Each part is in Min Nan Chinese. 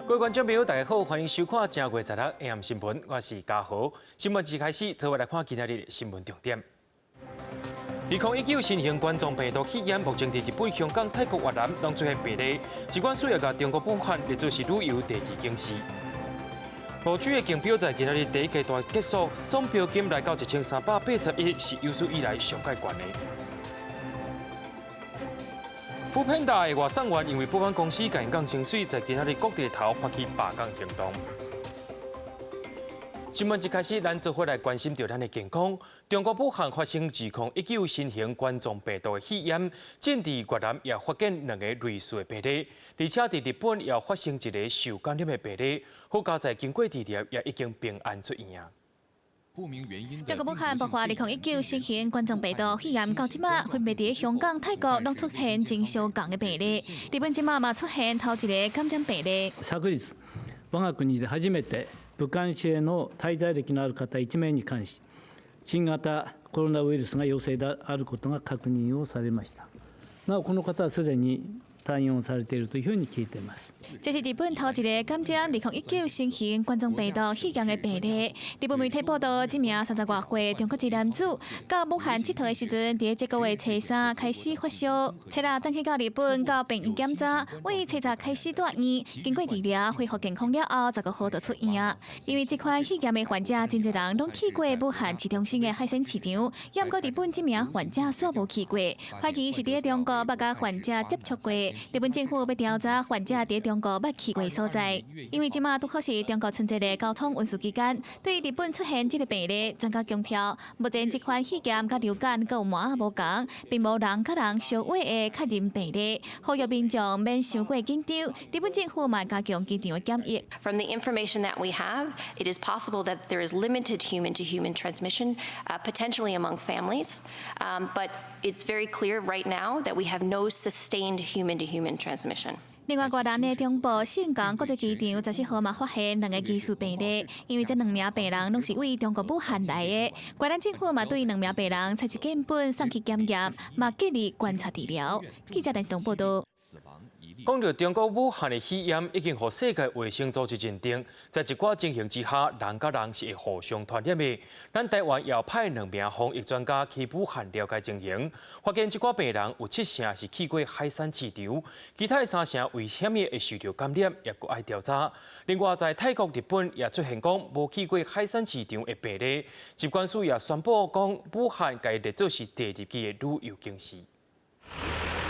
各位觀眾朋友，大家好，歡迎收看正月十六 AM 新聞，我是嘉豪。新聞一開始，做伙來看今仔日的新聞重點。2019新型冠狀病毒肺炎，目前佇日本、香港、泰國、越南攏出現病例，疾管署也共中國武漢列做是旅遊第二警示。五 G 的競標在今仔日第一階段結束，總標金來到1380億，是有史以來上蓋懸的。Foodpanda 的外送員因為不滿公司共𪜶降薪水，在今仔日各地頭發起罷工行動。新聞一開始，咱做伙來關心著咱的健康。中國武漢發生2019新型冠狀病毒的肺炎，進佇越南也發現兩個類似的病例，而且佇日本也發生一個受感染的病例。好佳哉經過治療，也已經平安出院啊。中國武漢爆發2019新型冠狀病毒肺炎，到這馬分別佇香港、泰國攏出現真相仝的病例。日本這馬嘛出現頭一个感染病例。昨日、我が国で初めて武漢市への滞在歴のある方1名に関し、新型コロナウイルスが陽性であることが確認をされました。なお、この方はすでに退院をされているというふうに聞いています。這是日本頭一个感染2019新型冠狀病毒肺炎的病例。日本媒體報道，這名30外歲中國籍男子到武漢𨑨迌的時陣，佇這個月初三開始發燒，初六轉去到日本到病院檢查，為初十開始住院，經過治療恢復健康了後，15號就出院。因為這款肺炎的患者，真濟人攏去過武漢市中心的海鮮市場，猶毋過日本這名患者煞無去過，懷疑是佇中國捌佮患者接觸過。日本政府欲調查患者佇中國捌去過所在，因為這馬拄好是中國春節的交通運輸期間，對日本出現這个病例，專家強調，目前這款肺炎佮流感閣有滿仔無仝，並無人佮人相話的確認病例，呼籲民眾免傷過緊張。日本政府嘛加強機場的檢疫。 From the information that we have, it is possible that there is limited human-to-human transmission, potentially among families, but it's very clear right now that we have no sustained human-to-human transmission. 另外，越南的中部岘港國際機場14號嘛發現兩個疑似病例，因為這兩名病人攏是為中國武漢來的。越南政府嘛對兩名病人採取樣本送去檢驗，嘛隔離觀察治療。記者電視報道。講著中國武漢的肺炎已經予世界衛生組織認定，在一寡情形之下，人佮人是會互相傳染的。咱台灣也派兩名防疫專家去武漢了解情形，發現這寡病人有七成是去過海產市場，其他的三成為啥物會受著感染，也閣愛調查。另外，在泰國、日本也出現講無去過海產市場的病例，疾管署也宣布講，武漢共伊列做是第二級的旅遊警示。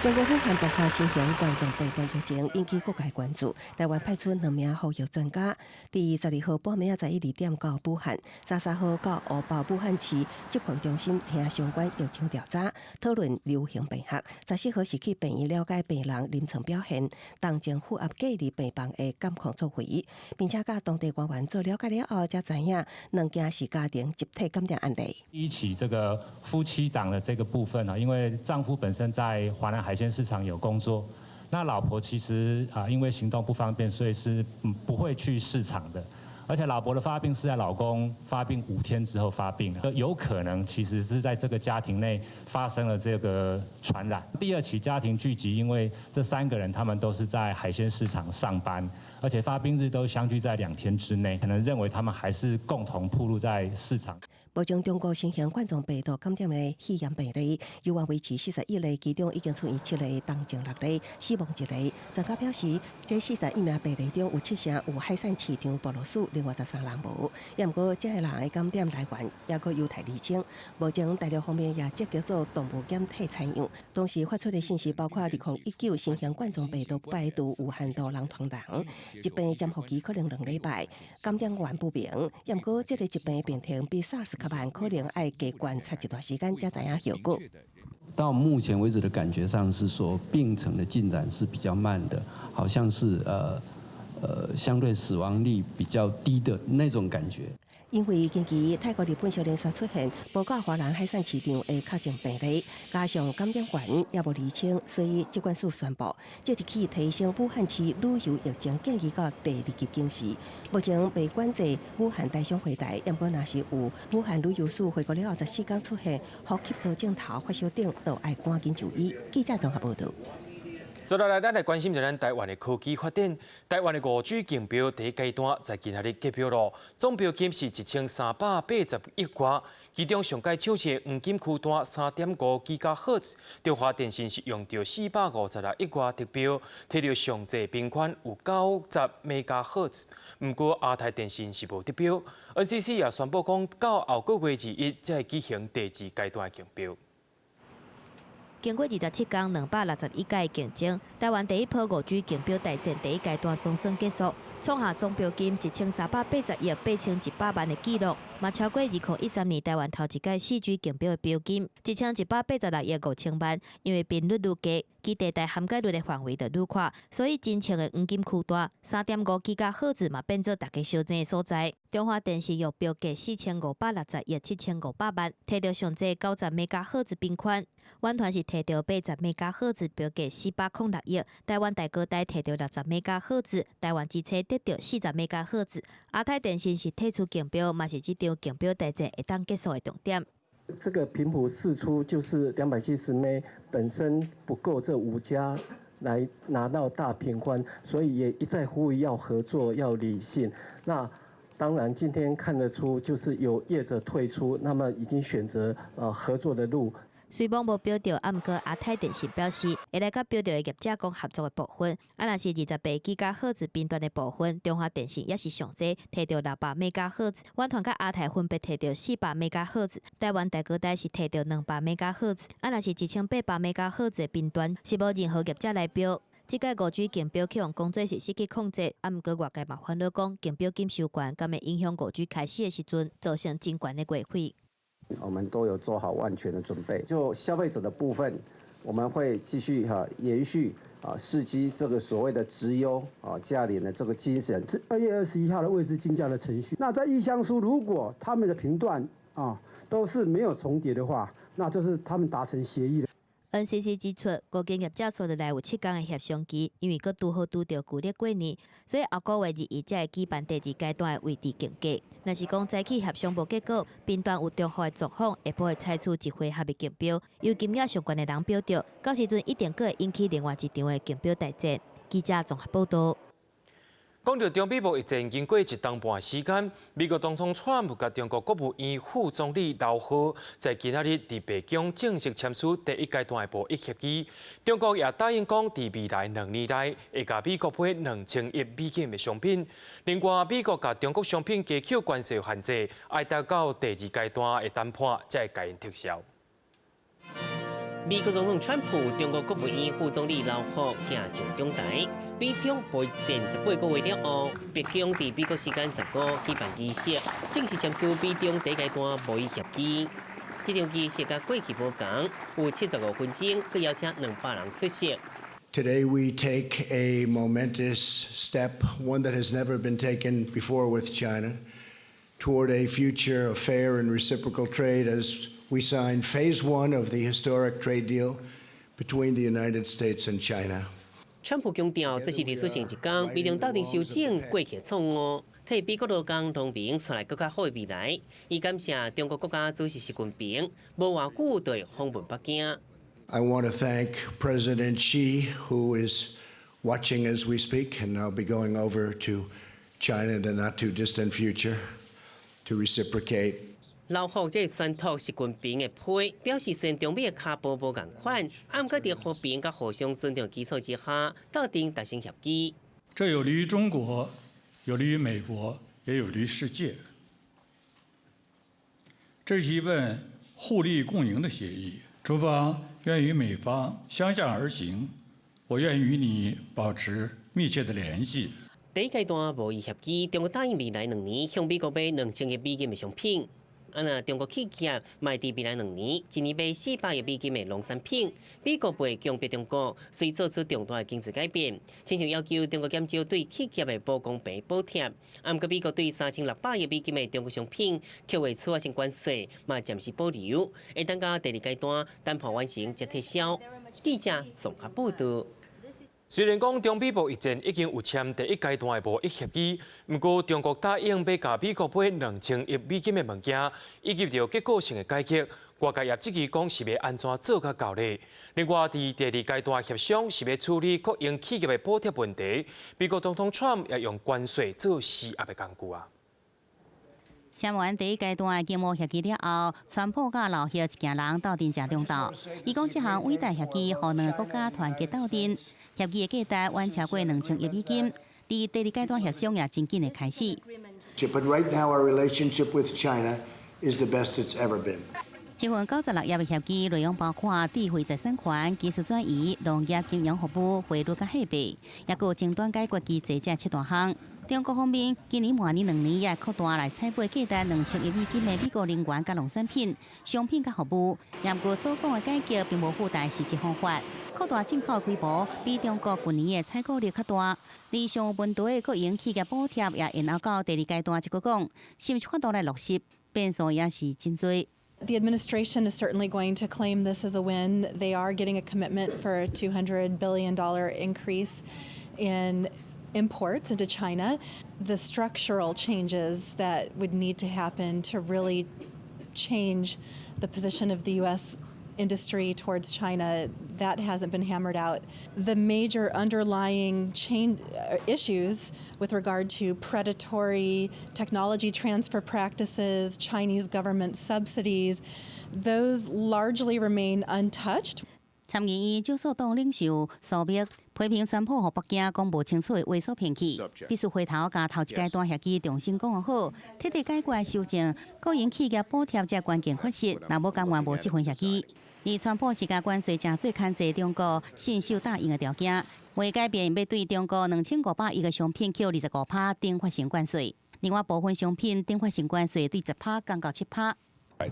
中國武漢爆發新型冠狀病毒疫情，引起各界關注。台灣派出兩名防疫專家，佇12號半暝仔11點到武漢，13號到湖北武漢市疾控中心聽相關疫情調查，討論流行病學。14號是去病院了解病人臨床表現，當前負壓隔離病房的監控作為，並且佮當地官員做了解了後，才知影兩件是家庭集體感染案例。第一起這個夫妻檔的這個部分啊，因為丈夫本身在華南海鮮市場有工作，那老婆其實啊，因為行動不方便，所以是不會去市場的。而且老婆的發病是在老公發病5天之後發病，有可能其實是在這個家庭內發生了這個傳染。第二起家庭聚集，因為這三個人他們都是在海鮮市場上班，而且發病日都相距在2天之內，可能認為他們還是共同暴露在市場。目前中國新型冠狀病毒感染的肺炎病例，猶原維持41例，其中已經出院七例，重症六例，死亡一例。專家表示，這41名病例中有七成有海產市場暴露史，另外13人無。也毋過，這个人的感染來源猶閣有待釐清。目前大陸方面也積極做動物檢體採樣，同時發出的信息包括2019新型冠狀病毒排除有限度人傳人，疾病潛伏期可能2禮拜，感染源不明。也毋過，這个疾病病情比 SARS 較慢，可能愛加觀察一段時間才知影效果。到目前為止的感覺上是說，病程的進展是比較慢的，好像是相對死亡率比較低的那種感覺。因為近期泰國、日本相連續出現報告華南海產市場的確診病例，加上感染源猶無釐清，所以疾管署宣布，這一起提升武漢市旅遊疫情建議到第二級警示。目前未管制武漢台商回台，毋過若是有武漢旅遊史回國了後14天出現呼吸道症頭、發燒等，都愛趕緊就醫。記者綜合報道。接落來，咱來關心一下咱台灣的科技發展。台灣的5G 競標第一階段在今仔日結標囉，總標金是1380億外，其中上蓋搶市的黃金區段3.5吉赫茲，中華電信是用著456億外得標，提著上濟頻寬有90兆赫茲。毋過亞太電信是無得標。NCC 也宣布講，到後個月21才會舉行第二階段的競標。經過27工261屆競爭，台灣第一波5G 競標大戰第一階段總算結束，創下總標金1380億8100萬的紀錄，嘛超過2013年台灣頭一屆4G 競標的標金1186.65億。因為頻率愈低，其地帶涵蓋率的範圍就愈闊，所以真正的黃金區段3.5吉赫茲嘛變做大家相爭的所在。中華電信用標價4560億7500萬，提著上濟90兆赫茲頻寬；遠傳是提著80兆赫茲，標價406億；台灣大哥大提著60兆赫茲，台灣之星得著40兆赫茲。亞太電信是退出競標，嘛是這場競標大戰會當結束的重點。這個頻譜釋出就是270M，本身不夠這五家來拿到大頻寬，所以也一再呼籲要合作，要理性。那當然，今天看得出就是有業者退出，那麼已經選擇合作的路。雖罔無標著，啊，毋過亞太電信表示，會來佮標著的業者講合作的部分。啊，若是28吉赫茲頻段的部分，中華電信也是上濟，提著600兆赫茲；遠傳佮亞太分別提著400兆赫茲，台灣大哥大是提著200兆赫茲。啊，若是1800兆赫茲的頻段，是無任何業者來標。這屆5G 競標去予講做是失去控制，啊，毋過外界嘛煩惱講競標金傷懸，敢會影響5G 開始的時陣，造成真懸的月費。我們都有做好萬全的準備。就消費者的部分，我們會繼續哈延續啊4G 這個所謂的質優啊價廉的這個精神。是2月21號的位置競價的程序。那在意向書，如果他們的頻段啊都是沒有重疊的話，那就是他們達成協議的。 NCC 指出，五間業者紲落來有7工的協商期，因為閣拄好拄著舊曆過年，所以後個月21才會舉辦第二階段的位置競價。若是講早起協商無結果，頻段有重複的狀況，下步會採取一回合的競標，由金額上懸的人標著，到時陣一定閣會引起另外一場的競標大戰。記者綜合報道。講著中美貿易戰經過一冬半時間，美國總統川普佮中國國務院副總理劉鶴在今仔日佇白宮正式簽署第一階段的貿易協議。中國也答應講，佇未來2年內會共美國買2000億美金的商品。另外，美國共中國商品加扣關稅限制，愛等到第二階段的談判才會共𪜶撤銷。美國總統川普、中國國務院副總理劉鶴行上講台，美中貿易戰18個月了後，白宮佇美國時間15舉辦儀式，正式簽署美中第一階段貿易協議。這場儀式佮過去無仝，有75分鐘，閣邀請200人出席。 Today we take a momentous step, one that has never been taken before with China, toward a future of fair and reciprocal trade as we sign phase one of the historic trade deal between the United States and China. 川普強調，這是歷史性一天，美中鬥陣修正過去錯誤，替美國勞工農民帶來閣較好的未來。伊感謝中國國家主席習近平，無偌久就訪問北京。 I want to thank President Xi, who is watching as we speak, and I'll be going over to China in the not too distant future to reciprocate. 劉鶴這宣讀習近平的批，表示雖然中美的跤步無仝款，毋過佇和平佮互相尊重基礎之下，鬥陣達成協議。這有利於中國，有利於美國，也有利於世界。這是一份互利共贏的協議，中方願與美方相向而行，我願與你保持密切的聯繫。第一階段貿易協議，中國答應未來2年向美國買2000億美金的商品。啊，若中國企業嘛佇未來兩年，一年賣400億美金的農產品，美國袂強迫中國隨做出重大的經濟改變，親像要求中國減少對企業的無公平補貼。啊，毋過美國對3600億美金的中國商品，扣的處罰性關稅嘛暫時保留，會等到第二階段談判完成才撤銷。記者綜合報道。雖然講中美貿易戰已經有簽第一階段的貿易協議，毋過中國答應欲共美國買2000億美金的物件，以及著結構性的改革，外界也質疑講是欲按怎做較到咧。另外，佇第二階段協商是欲處理國營企業的補貼問題，美國總統川普也用關稅做施壓的工具啊。簽完第一階段的經貿協議了後，川普佮劉鶴一行人鬥陣食中晝。伊講這項偉大協議，予兩个國家團結鬥陣。協議的價值遠超過2000億美金。而第二階段協商也真緊的開始。 But right now, our relationship with China is the best it's ever been. 這份96頁的協議內容包括智慧財產權、技術轉移、農業、金融服務、匯率佮貨幣，抑閣有爭端解決機制這七大項。中國方面今年明年兩年也會擴大來採買價值2000億美金的美國能源佮農產品、商品佮服務。毋過所講的改革並無附帶實質方法，擴大進口規模比中國舊年的採購額較大。而上有問題的國營企業補貼也延後到第二階段，這個講是毋是法度來落實，變數也是真濟。 The administration is certainly going to claim this as a win. They are getting a commitment for a $200 billion increase in imports into China. The structural changes that would need to happen to really change the position of the U.S. industry towards China, that hasn't been hammered out. The major underlying change issues with regard to predatory technology transfer practices, Chinese government subsidies, those largely remain untouched. 參議院少數黨領袖舒默批評川普予北京講無清楚的話所騙去，必須回頭共頭一階段協議重新講好，徹底解決修正國營企業補貼這關鍵缺失，若無甘願無這份協議。而川普是共關稅誠做牽制中國信守答應的條件，未改變欲對中國2500億个商品扣25趴懲罰性關稅，另外部分商品懲罰性關稅對10趴降到7趴。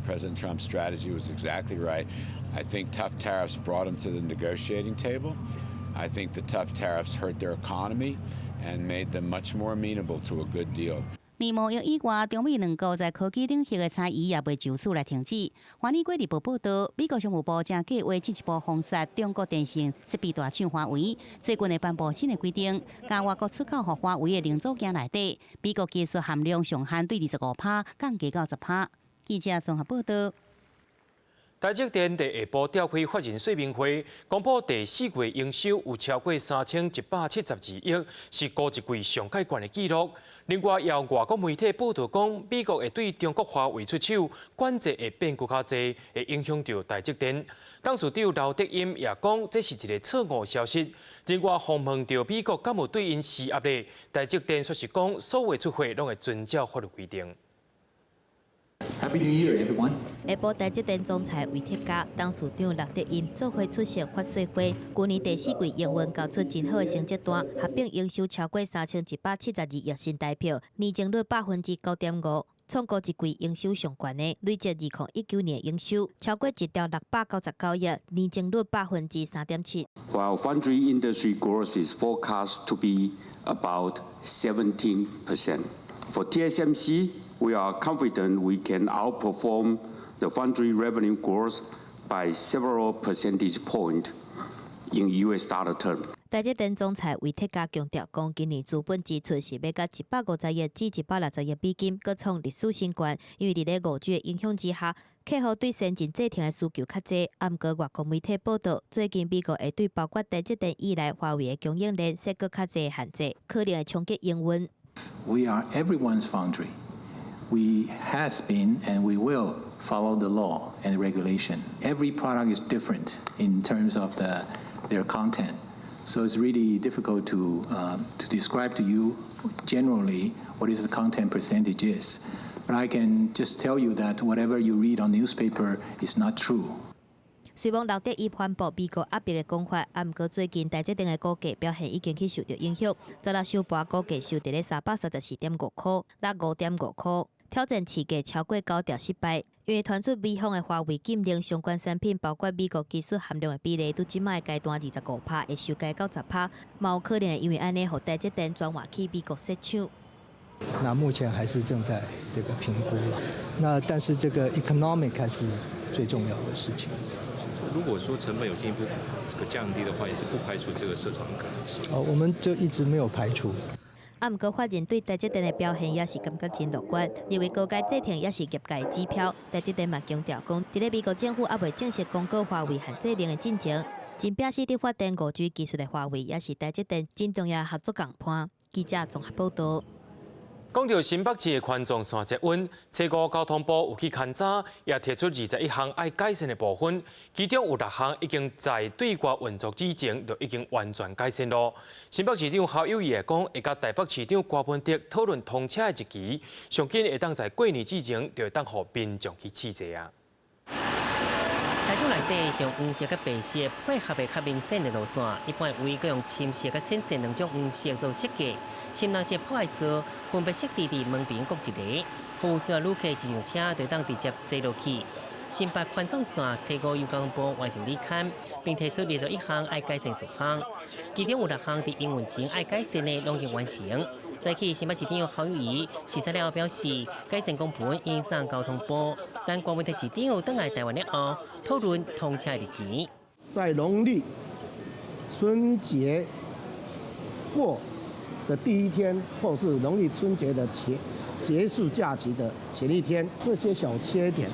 President Trump's strategy was exactly right. I think tough tariffs brought him to the negotiating table. I think the tough tariffs hurt their economy and made them much more amenable to a good deal. 而貿易以外，中美兩國在科技領域的差異也袂就此來停止。華爾街日報報導，美國商務部正計劃進一步封殺中國電信設備大廠華為。最近會頒布新的規定，共外國出口予華為的零組件內底，美國技術含量上限對25趴降低到10趴。記者綜合報導。台積電佇下晡召開法人說明會，公布第四季營收有超過3172億，是過一季上蓋懸的紀錄。另外，也有外國媒體報導講，美國會對中國華為出手管制會變閣較濟，會影響著台積電。董事長劉德音也講，這是一个錯誤消息。另外，訪問著美國敢有對𪜶施壓咧？台積電煞是講，所有出貨攏會遵照法律規定。 Happy New Year, everyone！下晡台積電總裁魏哲家、董事長劉德音做伙出席法說會。舊年第四季營運交出真好的成績單，合併營收超過3172億新台票，年增率9.5%，創過一季營收上懸的，累計2019年營收超過1兆699億，年增率3.7%。 While foundry industry growth is forecast to be about 17%. For TSMC, we are confident we can outperform the foundry revenue growth by several percentage point in US dollar terms. 台積電總裁魏哲家強調，講今年資本支出是欲到150億至160億美金，閣創歷史新高。因為佇咧5G 的影響之下，客戶對先進製程的需求較濟。毋過外國媒體報導，最近美國會對包括台積電以內華為的供應鏈設閣較濟限制，可能會衝擊營運。 We are everyone's foundry. We has been and we will follow the law and regulation. Every product is different in terms of their content. So it's really difficult to describe to you generally what is the content percentage is. But I can just tell you that whatever you read on newspaper is not true. 雖罔劉德音反駁美國壓迫的講法，毋過最近台積電的股價表現已經去受著影響。昨日收盤股價收佇咧334.5塊，落5.5塊，挑戰市價超過9兆失敗。因為傳出美方的華為禁令相關產品，包括美國技術含量的比例，對這擺階段25趴，會修改到10趴，嘛有可能因為按呢，予台積電轉換去美國設廠。那目前還是正在這個評估了。那但是這個 economic 還是最重要的事情。如果說成本有進一步這個降低的話，也是不排除這個設廠的可能性。哦，我們就一直沒有排除。啊，毋過法人對台積電的表現也是感覺真樂觀，認為高階製程也是業界指標。台積電嘛強調講，佇咧美國政府猶未正式公告華為限制令的進前，真拚死佇發展5G 技術的華為，也是台積電真重要合作共伴。記者綜合報導。講到新北市的環狀線捷運，初五交通部有去勘查，也提出21項愛改善的部分，其中有六項已經在對外運作之前就已經完全改善囉。新北市長侯友宜會講，會佮台北市長柯文哲討論通車的日期，上緊會當在過年之前就會當予民眾去試坐啊。車廂內底是用黃色佮白色配合的較明顯的路線，一般位閣用深色佮淺色兩種黃色做設計。深藍色破壞座分別設置佇門邊各一个，服務需要旅客一上車就當直接坐落去。新北環狀線初五由交通部完成履勘，並提出21項愛改善事項，其中有六項佇營運前愛改善的攏已經完成。早起新北市長侯友宜視察了後表示，改善工程已經送交通部，等柯文哲市長轉來台灣了後，討論通車日期。在農曆春節過的第一天，或是農曆春節的前結束假期的前一天，這些小缺點，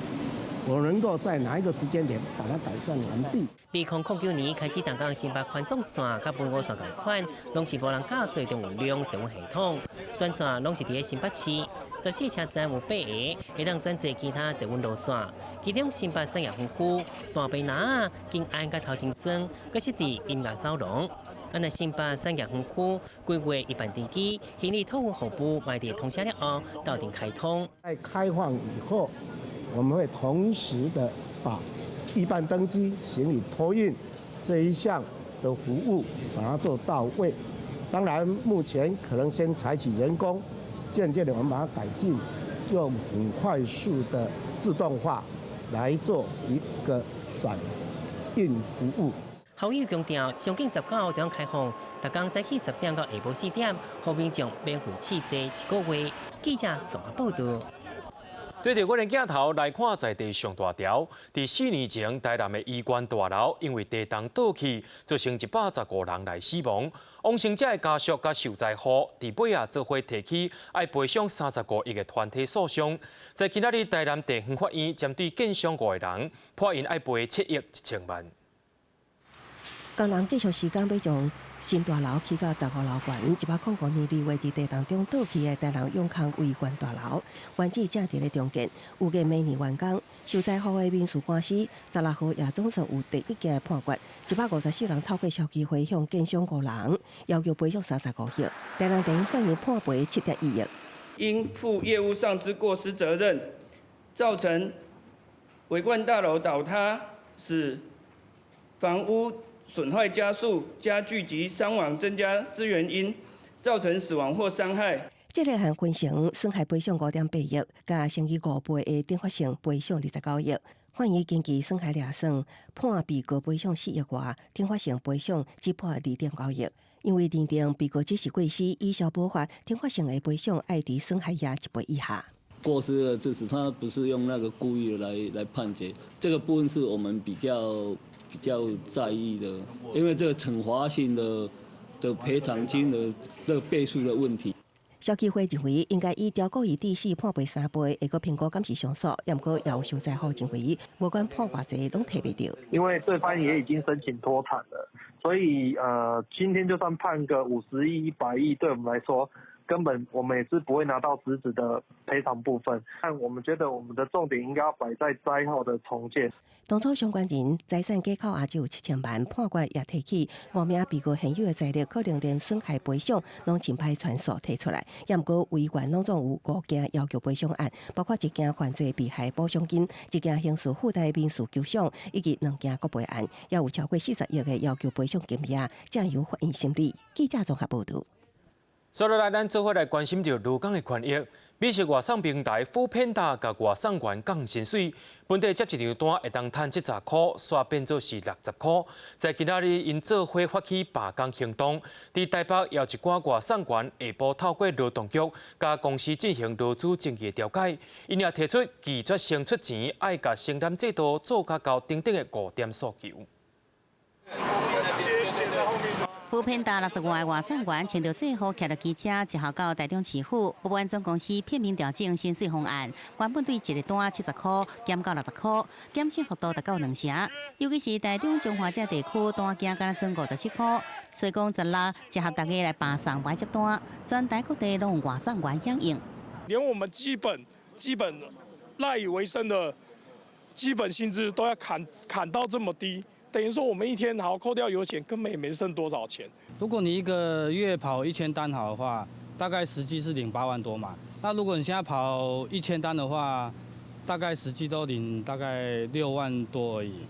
我能夠在哪一個時間點把它改善完畢？2009年開始動工新北環狀線佮文湖線仝款，攏是無人駕駛中運量捷運系統，全線攏是佇咧新北市，14車站有八个會當轉坐其他捷運路線，其中新北產業園區、大坪林、景安佮頭前莊，閣設置音樂走廊。啊，若新北產業園區規劃一般登機、行李託運服務，嘛佇通車了後，鬥陣開通。在開放以後，我們會同時的把一般登機、行李托運這一項的服務，把它做到位。當然，目前可能先採取人工，漸漸的我們把它改進，用很快速的自動化來做一個轉運服務。侯友宜強調，上緊19號就開放，逐工早起10點到下晡4點，予民眾免費試坐一個月。記者綜合報導。對著阮的鏡頭來看，在地上大條，佇4年前，台南的醫館大樓因為地動倒去，造成115人來死亡。往生者的家屬佮受災戶，佇尾仔做伙提起愛賠償35億的團體訴訟。在今仔日台南地方法院針對建商五個人，判𪜶愛賠7億1千萬。江南繼續時間欲將新大樓起到15樓懸，105年2月佇地動中倒去的台南永康維權大樓，原址正佇咧重建，預計明年完工。受災戶的民事官司，16號也總算有第一件的判決，154人透過消基會向建商五人要求賠償35億，台南地方法院判賠7.1億。應負業務上之過失責任，造成維冠大樓倒塌，使房屋損壞加速加劇及傷亡增加之原因，造成死亡或傷害。這個案分成損害賠償5.8億，佮乘以5倍的懲罰性賠償29億。法院根據損害量算，判被告賠償4億外，懲罰性賠償只判2.9億。因為認定被告只是過失，依消保法懲罰性的賠償愛佇損害額一倍以下。過失的致死，他不是用那個故意來判決，這個部分是我們比較在意的，因為這個懲罰性的賠償金額這個倍數的問題。消基會認為應該以超故意致死判賠3倍，會閣評估敢是上訴，毋過也有受災戶認為，無管判偌濟攏提袂著。因為對方也已經申請脫產了，所以今天就算判個50億、100億，對我們來說，根本我們也是不會拿到實質的賠償部分。但我們覺得我們的重點應該要擺在災後的重建。當初相關人財產計扣也只有7000萬，判決也提起五名被告現有的財力可能連損害賠償攏真歹傳數提出來。也毋過維權攏總有五件要求賠償案，包括一件犯罪被害補償金，一件刑事附帶民事求償，以及兩件國賠案，也有超過40億的要求賠償金額，正由法院審理。記者綜合報導。接落來，咱做伙來關心著勞工的權益。美食外送平台 foodpanda 共外送員降薪水，本底接一張單會當趁70箍，煞變做是60箍。在今仔日，𪜶做伙發起罷工行動。佇台北也有一寡外送員下晡透過勞動局佮公司進行勞資爭議調解，𪜶也提出拒絕先出錢，愛共承擔制度做較高等等的五點訴求。Foodpanda 60外外送員穿著制服，騎著機車，一號到台中市府，不滿總公司片面調整薪水方案，原本對一個單70箍減到60箍，減薪幅度達到兩成。尤其是台中彰化這地區單件敢若賰57箍，所以講16集合大家來搬送買接單，全台各地攏有外送員響應。連我們基本賴以為生的基本薪資都要砍到這麼低。等於說，我們一天好扣掉油錢，根本也沒剩多少錢。如果你一個月跑1000單好的話，大概實際是領8萬多嘛。那如果你現在跑1000單的話，大概實際都領大概6萬多而已。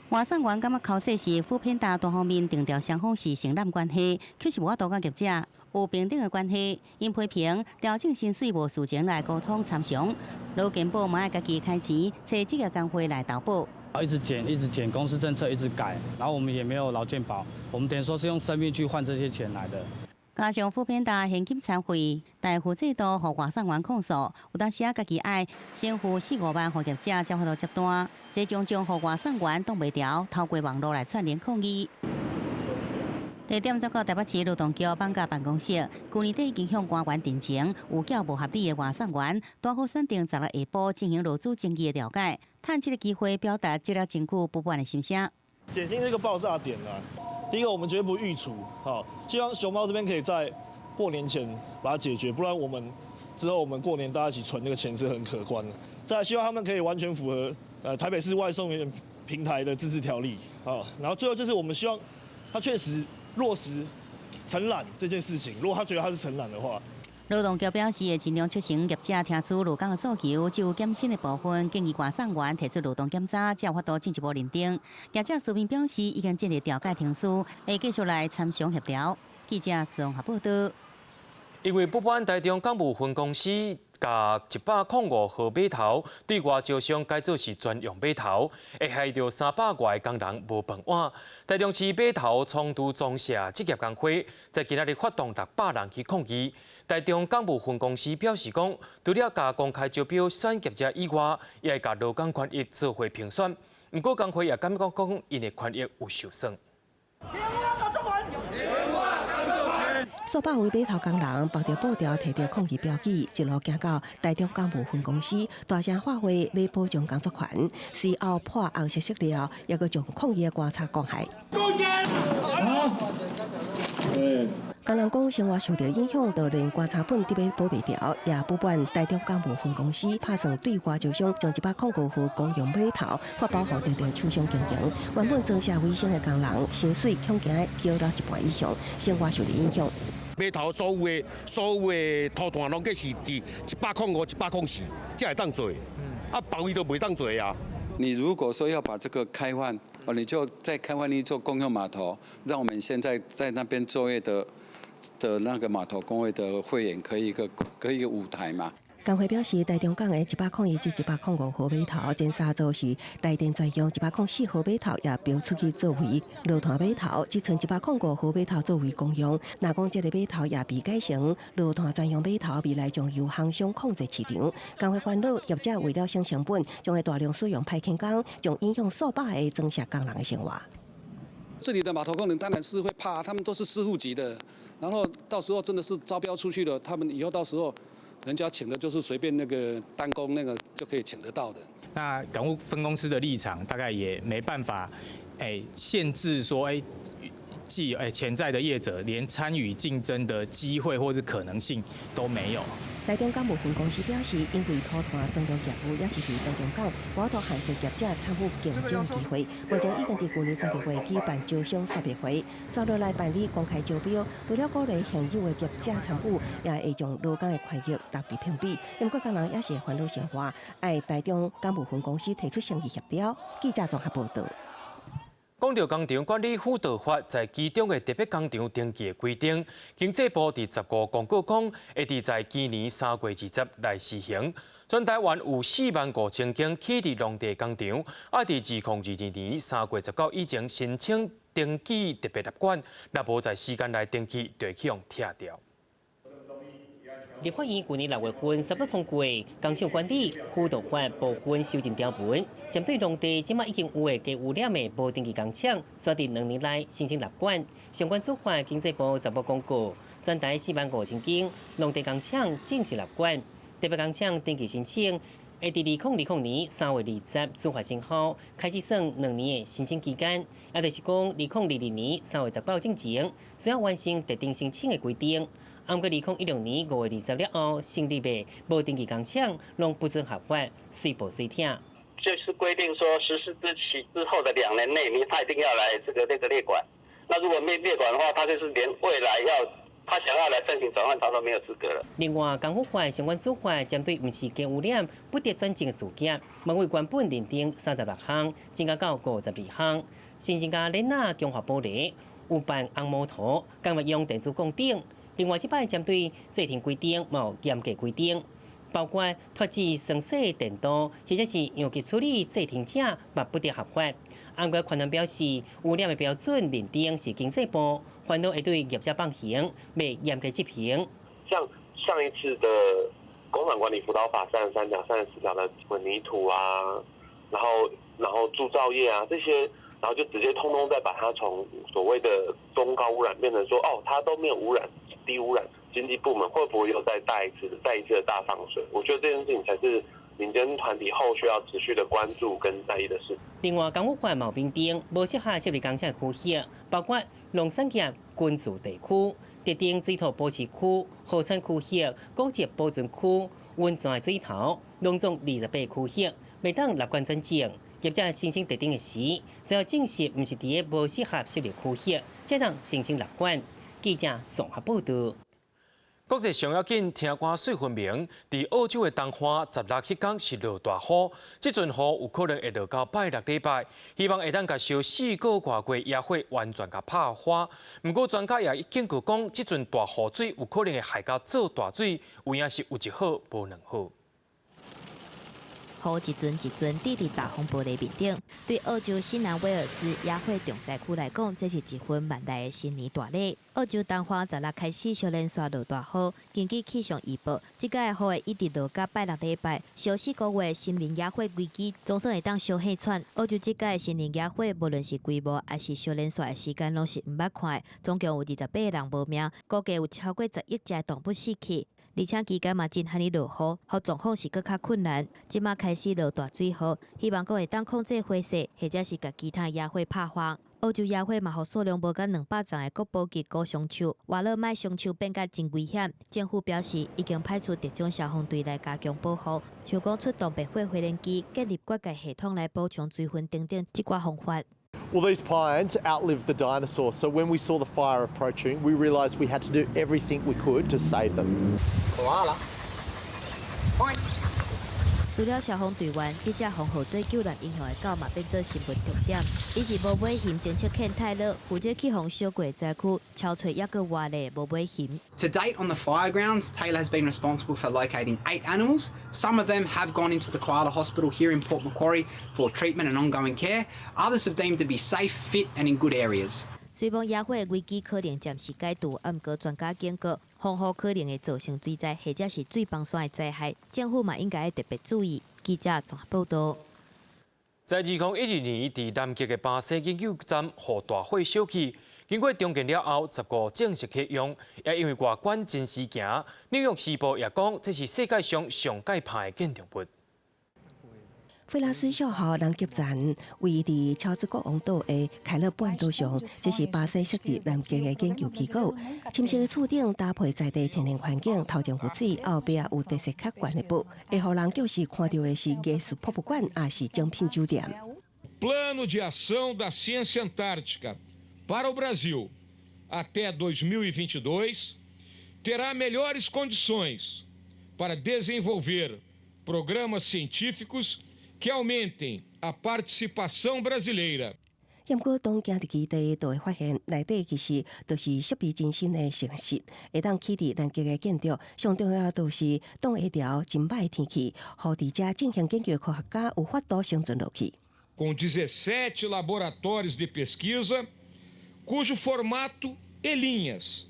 外送員感覺口說是 foodpanda 單方面定調雙方是承攬關係，卻是無法度佮業者有平等的關係。𪜶批評調整薪水無事前來溝通參詳，勞健保嘛愛家己開錢，揣職業工會來投保。一直減，一直減，公司政策一直改，然後我們也沒有勞健保，我們等於說是用生命去換這些錢來的。加上 foodpanda 現金餐費、代付制度，予外送員控訴，有當時啊，家己愛先付四五萬予業者，才有法度接單，這種種予外送員擋袂牢，透過網路來串聯抗議。地點轉到台北市勞動局綁架辦公室，去年底已經向官員陳情，有較無合理的外送員，拄好選定16下晡進行勞資爭議的調解，趁這個機會表達積了真久不滿的心聲。減薪是一個爆炸點啊！第一個，我們絕對不預除，好，希望熊貓這邊可以在過年前把它解決，不然我們之後我們過年大家一起存那個錢是很可觀的。再來，希望他們可以完全符合台北市外送員平台的自治條例，好，然後最後就是我們希望他確實落實承攬這件事情，如果他覺得他是承攬的話。勞動局表示，會盡量促成業者聽取勞工的訴求，就減薪的部分建議外送員提出勞動檢查，才有法度進一步認定。業者書面表示，已經進入調解程序，會繼續來參詳協調。記者綜合報道。因為不滿台中港務分公司共105號碼頭對外招商改做是專用碼頭，會害著300外工人無飯碗。台中市碼頭倉儲裝卸職業工會在今仔日發動600人去抗議。台中港務分公司表示講，除了共公開招標選業者以外，也會共勞工權益做伙評選。毋過工會也感覺講，𪜶的權益有受損。數百位碼頭工人綁著布條，提著抗議標語，一路行到台中港務分公司，大聲喊話欲保障工作權。隨後潑紅色色料，猶閣將抗議的棺材講開。工人講生活受著影響，就連棺材本得欲保袂牢，也不滿台中港務分公司拍算對外招商，將105號公用碼頭發包予當地廠商經營。原本裝卸維生的工人，薪水恐驚少到一半以上，生活受著影響。碼頭所有的塗炭攏計是佇105、104才會當做，啊，別位都袂當做啊。你如果說要把這個開放，哦，你就再開放一座公用碼頭，讓我們現在在那邊作業的那個碼頭工會的會員可以一個舞台嘛。工會表示，台中港的101至105號碼頭，前三座是台電專用，104號碼頭也標出去作為落炭碼頭，只賰105號碼頭作為公用。若講這個碼頭也被改成落炭專用碼頭，未來將由航商控制市場。工會煩惱業者為了省成本，將會大量使用派遣工，將影響數百个裝卸工人的生活。這裡的碼頭工人當然是會怕，他們都是師傅級的，然後到時候真的是招標出去了，他們以後到時候。人家請的就是隨便那個單工那個就可以請得到的。那港務分公司的立場大概也沒辦法，限制說，既潛在的業者連參與競爭的機會或是可能性都沒有。台中港務分公司表示，因為塗炭裝卸業務也是佇台中港，無法度限制業者參與競爭機會。目前已經佇去年12月舉辦招商說明會，接落來辦理公開招標，除了鼓勵現有的業者參與，也會將勞工的權益納入評比。毋過工人也是會煩惱生活，愛台中港務分公司提出誠意協調。記者綜合報導。講到工廠管理輔導法在其中的特別工廠登記的規定，經濟部佇15公告講，會佇在今年3月20來施行。全台灣有4萬5千間起佇農地工廠，愛佇2022年3月19以前申請登記特別納管，若無在時間內登記，就會去予拆掉。立法院去年6月份差不多通過《工廠管理輔導法》部分修正條文，針對當地這馬已經有的低污染的無登記工廠，需佇2年內申請納管。相關做法，經濟部十號公告，全台4萬5千間農地工廠正式納管，特別工廠登記申請，會佇2020年3月20主發生後開始算兩年的申請期間，也就是講2022年3月19之前，需要完成特定申請的規定。毋過2016年5月20了後成立的無登記工廠，攏不准合法，隨報隨拆。就是規定說，實施之期之後的2年內，你他一定要來這個那個列管。那如果沒列管的話，他就是連未來要他想要來申請轉換，他都沒有資格了。另外，工輔法相關做法針對毋是低污染不得轉正的事業，嘛為原本認定36項，增加到52項，新增加鏈仔強化玻璃、有辦紅毛塗、工業用電子鋼等。另外，這擺針對製程規定，嘛有嚴格規定，包括脫脂酸洗電鍍或者是陽極處理製程者，嘛不得合法。毋過寬表示，污染的標準認定是經濟部，反而會對業者放行，袂嚴格執行。像上一次的工廠管理輔導法33條、34條的混凝土啊，然後鑄造業啊這些，然後就直接通通再把它從所謂的中高污染變成說，哦，它都沒有污染，低污染。經濟部門會不會又再帶一次、再一次的大放水？我覺得這件事情才是民間團體後續要持續的關注跟在意的事。另外，工輔法嘛有明定，無適合設立工廠的區域，包括農產業軍事地區、特定水土保持區、河川區域、古蹟保存區、溫泉水頭，攏總28區域，袂當納管轉正。業者申請特定的時，需要證實毋是佇个無適合設立區域，才通申請納管。記者綜合報道。國際上要緊，聽歌媠分明。佇澳洲的東岸，16彼工是落大雨，這陣雨有可能會落到拜六禮拜，希望會當共燒4個外月野火完全共拍花。毋過專家也警告講，這陣大雨水有可能會害到做大水，有影是有一好無兩好。雨一陣一陣滴佇閘風玻璃面頂，對澳洲新南威爾斯野火重災區來講，這是一份萬來的新年大禮。澳洲東岸十六開始小連續落大雨，根據氣象預報，這擺的雨會一直落到拜六禮拜。燒4個月森林野火危機總算會當相氣喘。澳洲這擺的森林野火，無論是規模抑是小連續的時間，攏是毋捌看的。總共有28個人無命，估計有超過10億隻動物死去。而且期間嘛真罕呢落雨，予狀況是閣較困難。這馬開始落大水雨，希望閣會當控制火勢，或者是共其他野火拍花。澳洲野火嘛，予數量無到200叢的國寶級古松樹，活樂麥松樹變甲真危險。政府表示，已經派出特種消防隊來加強保護，像講出動滅火飛行機，建立灌溉系統來補充水分等等，這寡方法。 Well, these pines outlived the dinosaurs, so when we saw the fire approaching, we realised we had to do everything we could to save them. Koala. Fine. 除了消防隊員，這隻防雨水救難英雄的狗嘛變做新聞重點。伊是無尾熊偵測犬泰勒，負責去予燒過災區，搜揣猶閣活的無尾熊。 To date on the fire grounds, Taylor has been responsible for locating eight animals. Some of them have gone into the koala hospital here in Port Macquarie for treatment and ongoing care. Others have deemed to be safe, fit and in good areas. 雖罔野火危機可能暫時解除，毋過專家警告，風雨可能會造成水災或者是水崩山的災害，政府嘛應該特別注意。記者綜合報道。在2012年，佇南極的巴西研究站予大火燒去，經過重建了後，15正式啟用。也因為外觀真時行，紐約時報也講，這是世界上上蓋拍的建築物。費拉斯小號南極站位佇喬治國王島的凱勒半島上，這是巴西設佇南極的研究機構。深色的厝頂搭配在地天然環境，頭前有水，後壁有特色較懸的堡，會予人就是看著的是藝術博物館，抑是精品酒店。 Plano de Ação da Ciência Antártica para o Brasil até 2022 terá melhores condições para desenvolver programas científicos que aumentem a participação brasileira. 毋過當行入基地，就會發現內底其實就是設備真新的實驗室，會當起佇南極的建築。上重要就是擋會牢真歹天氣，予佇遮進行研究的科學家有法度生存落去。 Com 17 laboratórios de pesquisa, cujo formato e linhas.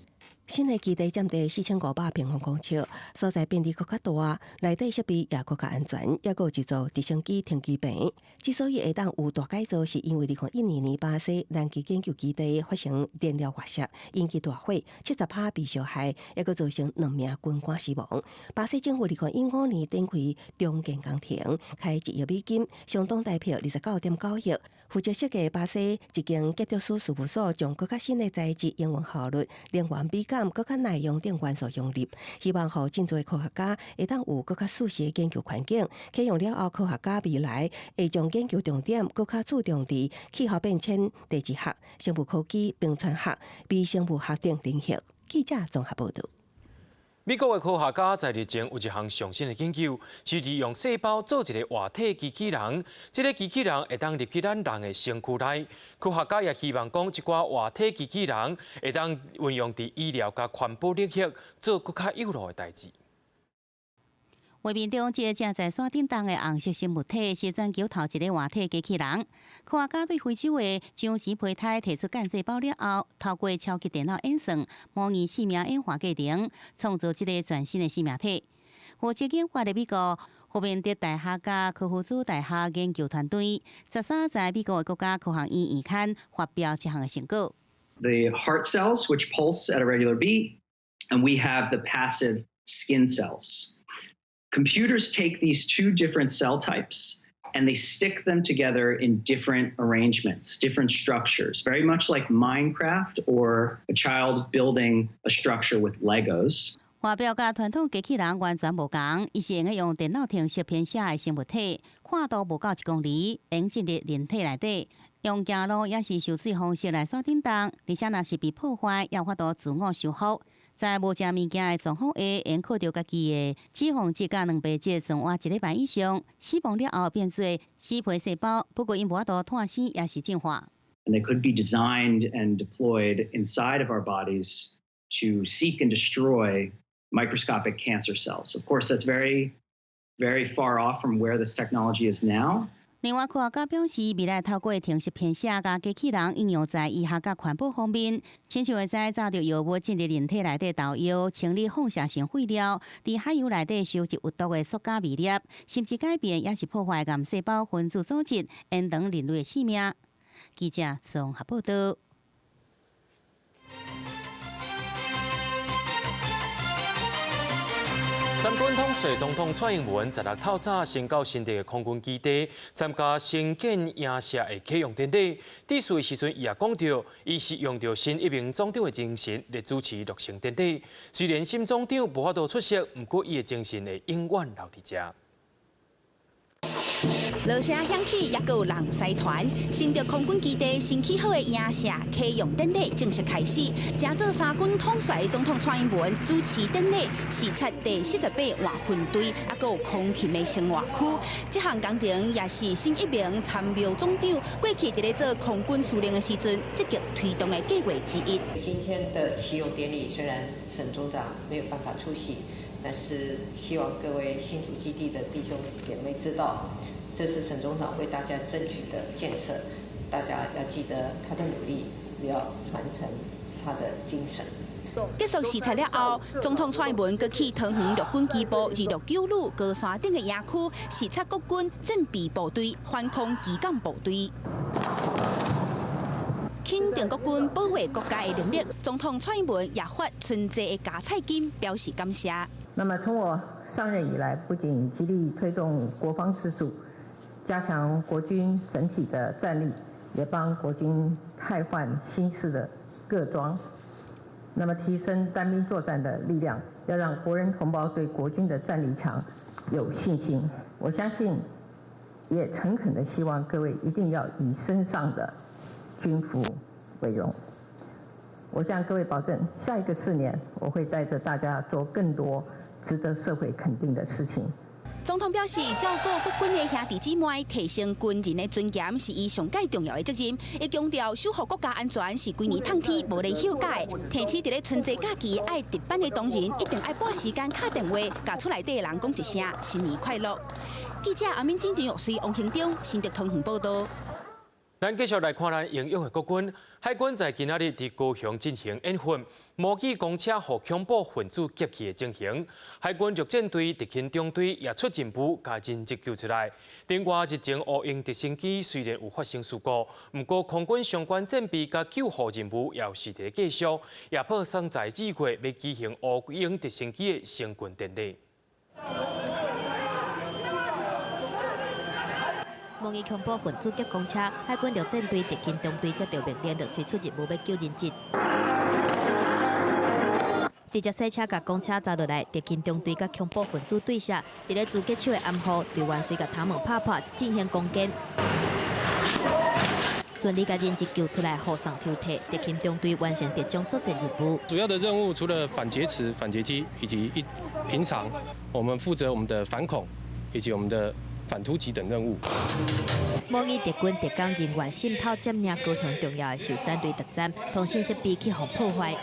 新的基地佔地4500平方公尺，所在變得閣較大，內底設備也閣較安全，抑閣有一座直升機停機坪。之所以會當有大改造，是因為2001年巴西南極研究基地發生燃料外洩，引起大火，70趴被燒害，抑閣造成兩名軍官死亡。巴西政府2015年展開重建工程，開1億美金，相當台幣29.9億，負責設計巴西一間建築師事務所，將閣較新的材質、營運效率、能源比較、閣較耐用等元素融入，希望予真濟科學家會當有閣較舒適的研究環境。啟用了後，科學家未來會將研究重點閣較注重佇氣候變遷、地質學、生物科技、冰川學、微生物學等領域。記者綜合報導。美國的科學家在日前有一項上新的研究，是利用細胞做一個活體機器人。這個機器人會當入去咱人的身軀內。科學家也希望講，這寡活體機器人會當運用佇醫療佮環保領域，做閣較有路的代誌。畫面中，這個正在山頂動的紅色生物體是全球頭一个活體機器人。科學家對非洲的章魚胚胎提出幹細胞了後，透過超級電腦演算，模擬生命演化過程，創造這个全新的生命體。負責研發的美國霍明德大學佮科夫茲大學研究團隊，13在美國的國家科學院院刊發表這項的成果。 The heart cells, which pulse at a regular beat, and we have the passive skin cells. Computers take these two different cell types and they stick them together in different arrangements, different structures, very much like Minecraft or a child building a structure with Legos. 外表佮傳統機器人完全無仝，伊是會用電腦程式編寫的生物體，寬度無夠一公厘，會進入人體內底，用行路抑是受水方式來山頂動，而且若是被破壞，也有法度自我修復。在無食物件的狀況下，會靠著家己的脂肪質佮蛋白質存活一禮拜以上，死亡了後變做死皮細胞。不過𪜶無法度脫生，抑是進化。 And they could be designed and deployed inside of our bodies to seek and destroy microscopic cancer cells. Of course, that's very, very far off from where this technology is now. 另外，科學家表示，未來透過程式編寫佮機器人應用在醫學佮環保方面，親像會使罩著藥物進入人體內底投藥，清理放射性廢料，佇海洋內底收集有毒的塑膠微粒，甚至改變抑是破壞癌細胞分子組織，延長人類的性命。記者綜合報導。三軍統帥總統蔡英文16透早先到新竹的空軍基地參加新建營舍的啟用典禮。致辭的時陣，伊也講著，伊是用著新一名總長的精神來主持落成典禮。雖然沈總長無法度出席，毋過伊的精神會永遠留佇遮。鑼聲響起，猶閣有人師團。新竹空軍基地新起好的營舍啟用典禮正式開始。正做三軍統帥總統蔡英文主持典禮，視察第48換分隊，猶閣有空勤的生活區。這項工程也是新一名參謀總長過去佇咧做空軍司令的時陣積極推動的計劃之一。今天的啟用典禮雖然沈總長沒有辦法出席，但是希望各位新竹基地的弟兄姐妹知道，這是沈總長為大家爭取的建設，大家要記得他的努力，也要傳承他的精神。結束視察了後，總統蔡英文閣去桃園陸軍基部269旅高山頂的營區視察國軍戰備部隊、反空機港部隊，肯定國軍保衛國家的能力。總統蔡英文也發春節的加菜金表示感謝。那麼從我上任以來，不僅極力推動國防自主，加強國軍整體的戰力，也幫國軍汰換新式的各裝，那麼提升單兵作戰的力量，要讓國人同胞對國軍的戰力強有信心。我相信，也誠懇的希望各位一定要以身上的軍服為榮。我向各位保證，下一個4年，我會帶著大家做更多值得社會肯定的事情。總統表示，照顧國軍的兄弟姊妹，提升軍人的尊嚴，是伊上蓋重要的責任。伊強調，守護國家安全是規年透天無咧休假的。提醒佇咧春節假期愛值班的同仁，一定愛撥時間敲電話，共厝內底的人講一聲新年快樂。記者阿敏、鄭玉水、王興中，新竹桃園報導。咱繼續來看咱英勇的國軍，海軍在今仔日佇高雄進行演訓，模擬公車予恐怖分子劫去的情形。海軍陸戰隊特勤中隊也出任務，共人質救出來。另外，日前烏鷹直升機雖然有發生事故，毋過空軍相關戰備佮救護任務也是佇繼續，也破送在二月欲舉行烏鷹直升機的升軍典禮。模擬恐怖分子劫公車，海軍陸戰隊特勤中隊接到命令，就隨出任務欲救人質。直接賽車共公車砸落來，特勤中隊佮恐怖分子對射，佇咧狙擊手的掩護，隊員隨共窗門拍破，進行攻堅，順利共人質救出來，護送抽屜。特勤中隊完成特種作戰任務。主要的任務除了反劫持、反劫機，以及一平常我們負責我們的反恐，以及我們的反突擊等任務。模擬敵軍特工人員滲透佔領高雄重要的壽山雷達站，通信設備去予破壞。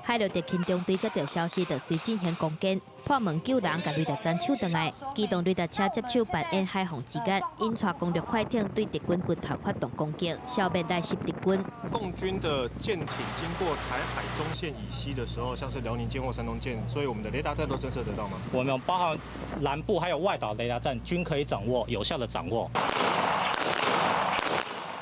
海陸特勤中隊接到消息，就隨進行攻堅，破門救人，共雷達站搶轉來，機動雷達車接手扮演海防之角，引帶攻略快艇對敵軍軍團發動攻擊，消滅來襲敵軍。共軍的艦艇經過台海中線以西的時候，像是遼寧艦或山東艦，所以我們的雷達站都偵測得到嗎？我們包含南部還有外島雷達站均可以掌握，有效的掌握。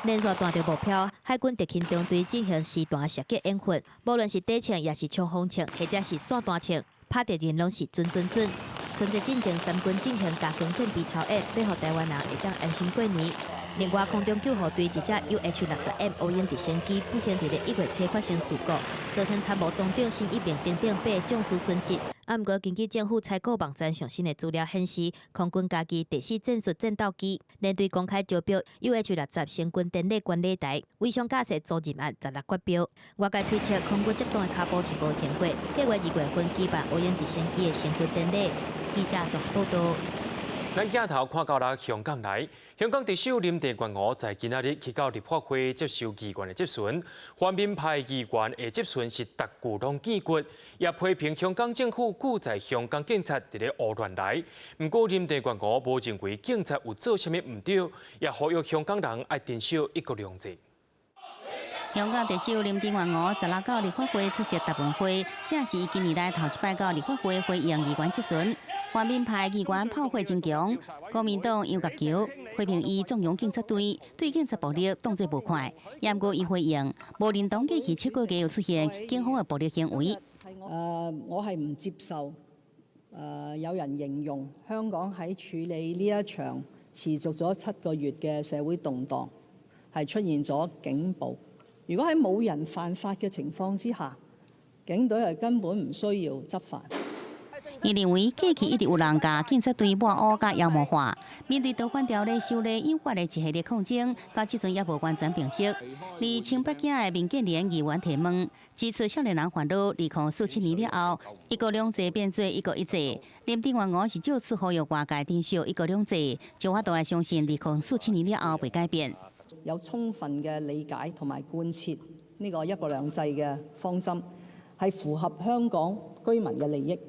連續彈著目標，海軍特勤中隊進行實彈射擊演訓，無論是底銃，抑是衝鋒槍，或者是散彈槍，拍敵人攏是準準準。春節進前，三軍進行加強戰備操演，欲予台灣人會當安心過年。另外，空中救護隊一隻 UH-60M 烏鷹直升機不幸佇咧1月初發生事故，造成參謀總長沈一鳴等等8个將士殉職。啊，毋過根據政府採購網站上新的資料顯示，空軍家己第四戰術戰鬥機連隊公開招標 UH-60 升軍典禮觀禮台，偽裝駕駛租賃案16決標。外界推測，空軍接種的跤步是無停過，計劃2月份舉辦烏鷹直升機的升軍典禮。記者綜合報導。咱鏡頭看到啦，香港來，香港特首林鄭月娥在今仔日去到立法會接受議員的質詢，泛民派議員的質詢是逐句攏見骨，也批評香港政府拒載香港警察佇咧胡亂來。毋過林鄭月娥無認為警察有做啥物毋對，也呼籲香港人愛珍惜一國兩制。香港特首林鄭月娥16到立法會出席答問會，這是伊今年來頭一擺到立法會回應議員質詢。泛民派議員炮火真強，國民黨楊岳橋批評伊縱容警察隊，對警察暴力當作無看。毋過伊回應，無認同過去7個月有出現警方的暴力行為。我係唔接受有人形容香港喺處理呢一場持續咗7個月嘅社會動盪係出現咗警暴。如果喺冇人犯法嘅情況之下，警隊係根本唔需要執法。伊認為過去一直有人共警察隊抹烏佮妖魔化，面對逃犯條例修例引發的一系列抗爭，到這陣猶無完全平息。而親北京的民建聯議員提問，指出少年人煩惱，2047年了後，一國兩制變做一國一制。林鄭月娥是藉此呼籲外界珍惜一國兩制，就法度來相信2047年了後袂改變。有充分嘅理解同埋貫徹呢個一國兩制嘅方針，係符合香港居民嘅利益。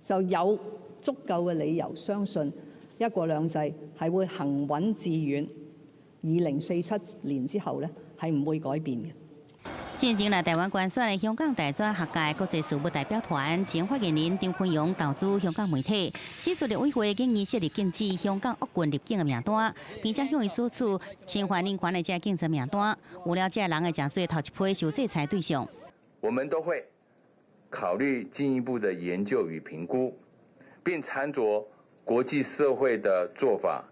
就有足夠嘅理由相信一國兩制係會行穩致遠，2047年之後呢係唔會改變嘅。進前來台灣觀選的香港大專學界國際事務代表團前發言人張坤陽投書香港媒體，指出立委會建議設立禁止香港惡棍入境的名單，並且向伊索取侵犯人權的這個競爭名單，有了這人會成做頭一批受制裁對象。我們都會考慮進一步的研究與評估，並參酌國際社會的做法，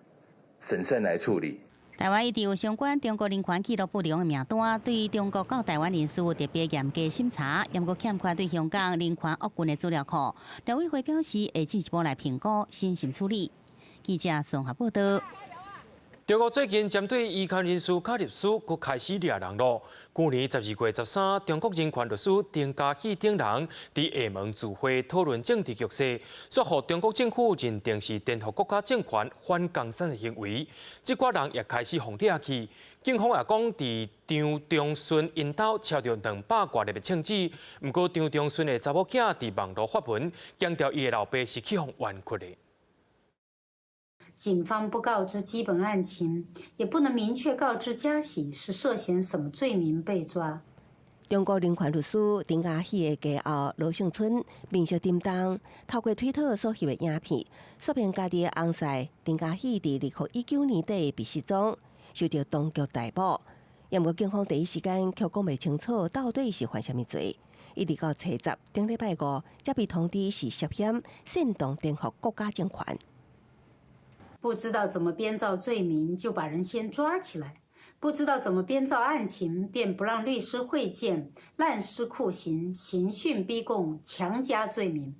審慎來處理。台灣一直有相關中國人權記錄不良的名單，對中國到台灣人士有特別嚴格審查，猶閣欠缺對香港人權惡棍的資料庫。立委會表示會進一步來評估，審慎處理。記者綜合報導。中國最近針對維權人士佮律師，閣開始掠人囉。去年12月13，中國人權律師丁家喜等人佇廈門集會討論政治局勢，煞予中國政府認定是顛覆國家政權、反共產的行為。這寡人也開始予掠去。警方也講，佇張長順𪜶兜抄著200外粒的槍支，毋過張長順的查某囝佇網路發文，強調伊的老爸是去予冤屈的。警方不告知基本案情，也不能明確告知家喜是涉嫌什麼罪名被抓。中國人權律師丁家喜的家後羅勝春面色沉重，透過推特所翕的影片，說明家己的翁婿丁家喜佇2019年底被失蹤，受著當局逮捕。毋過警方第一時間卻講袂清楚到底是犯啥物罪。一直到初十頂禮拜五，才被通知是涉嫌煽動顛覆國家政權。不知道怎麼編造罪名，就把人先抓起來；不知道怎麼編造案情，便不讓律師會見，濫施酷刑、刑訊逼供、強加罪名。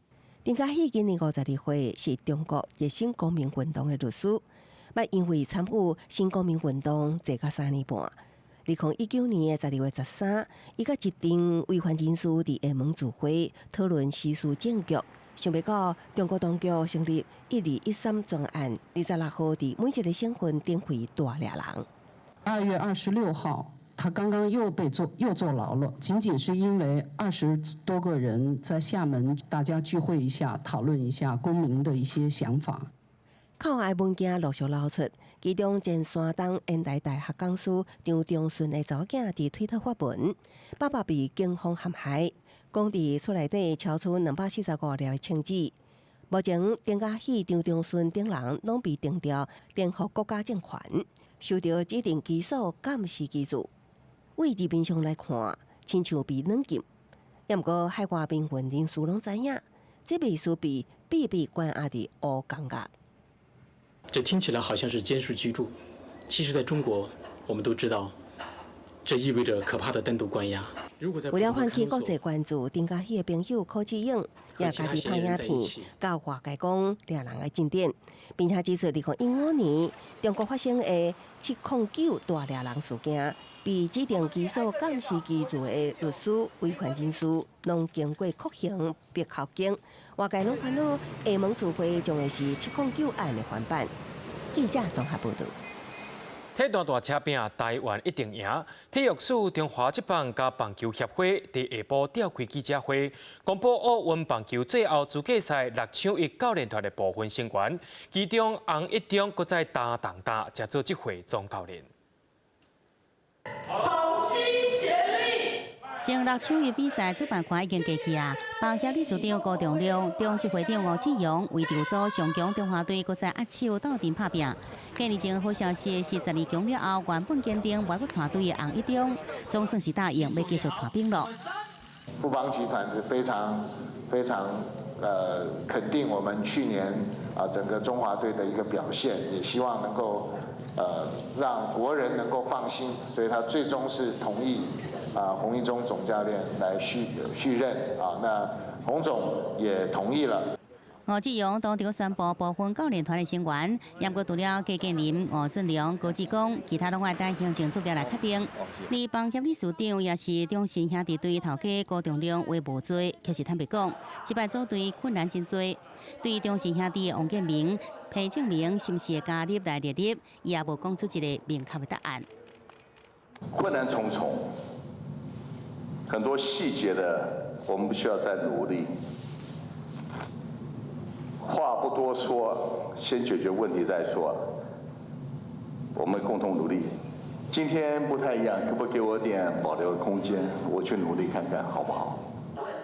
丁家喜今年52歲，是中國熱心公民運動的律師，捌因為參與新公民運動坐甲3年半。2019年的12月13，伊佮一陣維權人士佇廈門聚會討論時事政局，想袂到中國當局成立1213專案，26號佇每一個省份點開大掠人。 2月26號，他剛剛又被坐又坐牢了，僅僅是因為20多個人在廈門大家聚會一下，討論一下公民的一些想法。扣押文件陸續流出，其中前山東煙台大學講師張中順的查某囝佇推特發文，爸爸被警方陷害，講佇厝內底敲出245粒的槍子。目前丁家喜、張中順等人攏被定調顛覆國家政權，受著指定起訴監視居住。對字面上來看，親像被軟禁。毋過海外民運人士攏知影，這袂輸被秘密關押佇烏監獄。這聽起來好像是監視居住，其實在中國，我們都知道，這意味着可怕的單獨關押。為了喚起國際關注，丁家喜的朋友柯志勇也家己拍影片，佮外界講掠人的進展，並且指出2015年中國發生的709大掠人事件，被指定起訴監視居住的律師、維權人士，攏經過酷刑逼口供，外界攏煩惱廈門聚會將會是709案的翻版。記者綜合報導。體壇大車拼，台灣一定贏。體育署中華職棒佮棒球協會佇下晡召開記者會，公布奧運棒球最後資格賽六搶一教練團的部分成員，其中洪一中閣再擔重擔，才做這回總教練。同心協力。前六搶一比賽主辦權已經過去啊！棒協理事長辜仲諒、中職會長吳志揚為籌組上強中華隊，閣再握手鬥陣拍拼。幾年前好消息是12強了後，原本堅定無愛閣帶隊的洪一中，總算是答應欲繼續帶兵咯。富邦集團是非常非常肯定我們去年啊整個中華隊的一個表現，也希望能夠讓國人能夠放心，所以他最終是同意。啊，洪一中總教練來續任啊，那洪總也同意了。吳志揚當場宣布部分教練團的成員，毋過除了郭建林、吳俊良、高志光，其他攏愛等行政作業來確定。而棒協理事長也是中信兄弟隊頭家辜仲諒話無濟，卻是坦白講，這擺組隊困難真濟。對中信兄弟的王建民、彭政閔是毋是會加入來列入，伊也無講出一個明確的答案。困難重重。很多細節的，我們必須要再努力。話不多說，先解決問題再說。我們共同努力。今天不太一樣，可不可以給我點保留的空間？我去努力看看，好不好？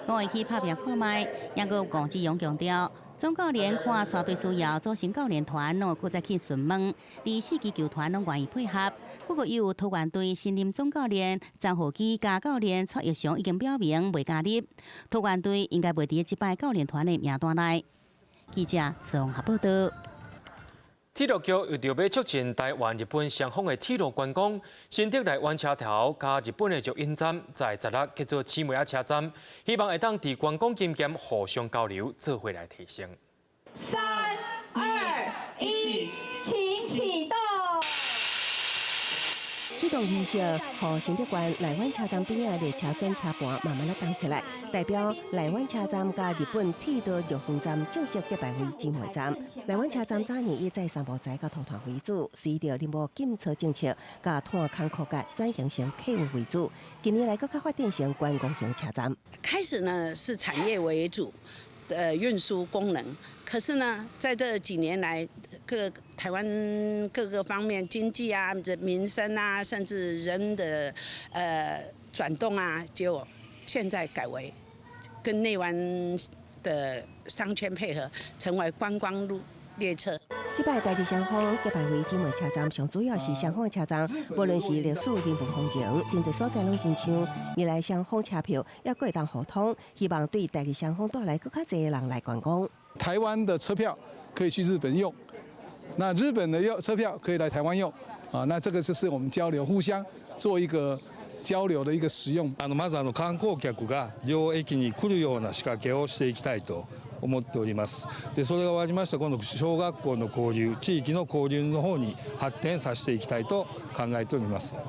我會去拍拚看覓，毋過吳志揚強調，總教練看帶隊需要組成教練團，攏會閣再去詢問，佇四支球團攏願意配合。不過，有桃園隊新任總教練張浩基佮教練蔡奕翔已經表明袂加入，桃園隊應該袂佇這擺教練團的名單內。記者綜合報導。鐵路局為著欲促進台灣、日本雙方的鐵路觀光，新竹內灣車頭佮日本的玉音站在十六結做姊妹仔車站，希望會當佇觀光經驗互相交流，做伙來提升。三二一，請啟動。啟動儀式，予新竹縣內灣車站邊仔列車轉車盤慢慢仔動起來，代表內灣車站佮日本鐵道玉音站正式結拜為姊妹站。內灣車站早年以載三寶材佮塗炭為主，隨著林務禁採政策佮炭礦枯竭轉型成客運為主，近年來閣較發展成觀光型車站。開始呢是產業為主的運輸功能，可是呢，在這幾年來，各台灣各個方面經濟啊、民生啊，甚至人的轉動啊，就現在改為跟內灣的商圈配合，成為觀光路列車。這擺台日雙方結拜為姊妹車站，上主要是雙方的車站，無論是歷史人文風情，真濟所在攏真像未來雙方車票猶閣會當互通，希望對台日雙方帶來閣較濟人來觀光。台灣的車票可以去日本用，那日本的用車票可以來台灣用，啊，那這個就是我們交流，互相做一個交流的一個使用。まず観光客が両駅に來るような仕掛けをしていきたいと思っております。で、それが終わりました今度小學校の交流、地域の交流の方に発展させていきたいと考えております。